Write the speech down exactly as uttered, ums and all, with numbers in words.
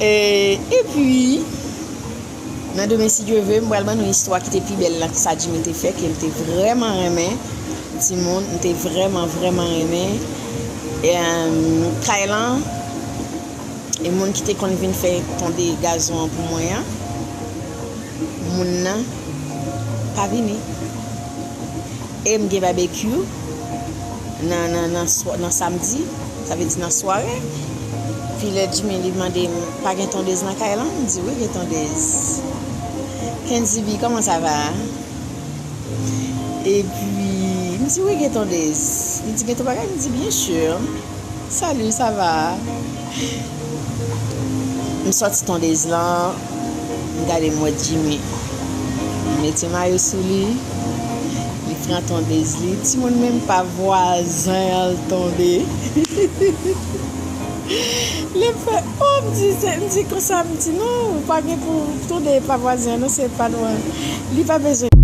E, epi, nan demen, si Dye vle, m pral ban nou istwa ki te pi bèl la, sa Jimmy te fè, ke m te vrèman renmen. Timoun, m te vrèman, vrèman renmen. E, kay lan, e moun ki te konn vin fè tonde gazon an pou mwen an, moun nan pa vini. E m gen babekyou nan, nan, nan, swa- nan samdi, sa vle di nan sware. Pi lè Jimmy li mande m, "Pa gen tondez nan kay lan?" M di, "Wi, gen tondez." "Kenzibi, comment ça va?" Epi, m di, "Wi, gen tondez." Li di, "Gen ton bagay?" M di, "Bien sûr." "Salut, ça va?" M sòti tondez lan, m gade m wè Jimmy. M mete mayo sou li, li pran tondez li. Timoun, menm pa vwazen an l tonde. Li fè, oh, m di, se, m di konsa, m di, "Non, ou pa gen pou tonde pa vwazen an, non, se pa nou an." Li pa bezwen